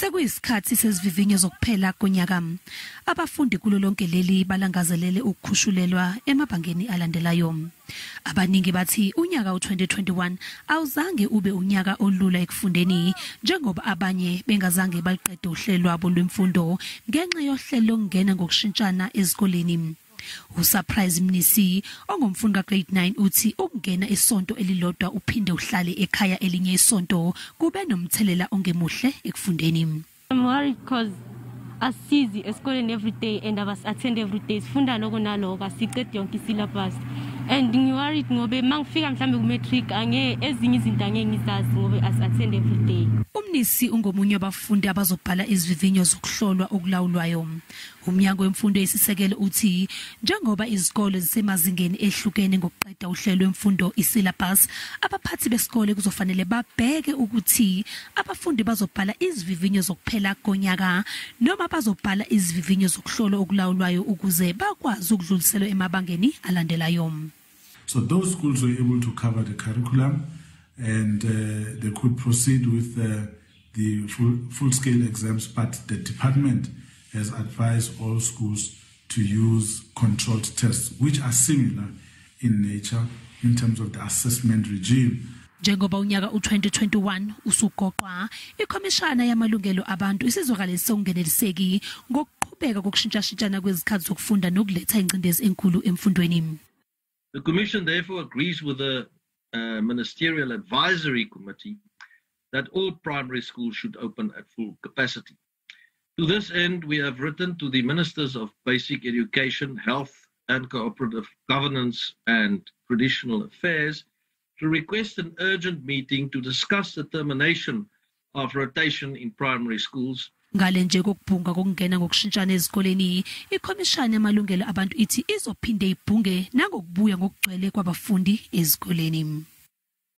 Sekuyisikhathi sezivivinyo zokuphela konyaka. Abafundi kulo lonke leli balangazelele ukukhushulelwa emabangeni alandelayo. Abaningi bathi unyaka u2021 awuzange ube unyaka olula ekufundeni, njengoba abanye bengazange baliqede uhlelo lwabo lwemfundo ngenxa yohlelo lokungena ngokushintshana ezikoleni. USurprise Mnisi, ongumfundi kagrade 9, uthi ukungena isonto elilodwa uphinde uhlale ekhaya elinye isonto kube nomthelela ongemuhle ekufundeni. I'm worried because asizi esikoleni every day and abas-attend every day. Sifunda loko naloko, asicedi yonke isyllabus, and ngi-worried ngobe uma ngifika mhlawumbe ku-matric ange ezinye izinto angeke ngizazi ngobe asi-attend every day. UMnisi ungomunye wabafundi abazobhala izivivinyo zokuhlolwa okulawulwayo. Umnyango wemfundo eyisisekelo uthi njengoba izikole zisemazingeni ehlukene ngokuqeda uhlelo lwemfundo, isyllabus, abaphathi besikole kuzofanele babheke ukuthi abafundi bazobhala izivivinyo zokuphela konyaka noma bazobhala izivivinyo zokuhlolwa okulawulwayo ukuze bakwazi ukudluliselwa emabangeni alandelayo. So those schools were able to cover the curriculum and they could proceed with the full-scale exams, but the department has advised all schools to use controlled tests, which are similar in nature in terms of the assessment regime. Njengoba unyaka u2021 usugoqwa, ikhomishana yamalungelo abantu isizwakalise ukungeneliseki ngokuqhubeka kokushintshashintshana kwezikhathi zokufunda nokuletha ingcindezi enkulu emfundweni. The Commission therefore agrees with the Ministerial Advisory Committee that all primary schools should open at full capacity. To this end, we have written to the Ministers of Basic Education, Health and Cooperative Governance and Traditional Affairs to request an urgent meeting to discuss the termination of rotation in primary schools. Ngale nje kokubhunga kokungena ngokushintshana ezikoleni, ikhomishana yamalungelo abantu ithi izophinde ibhunge nangokubuya ngokugcwele kwabafundi ezikoleni.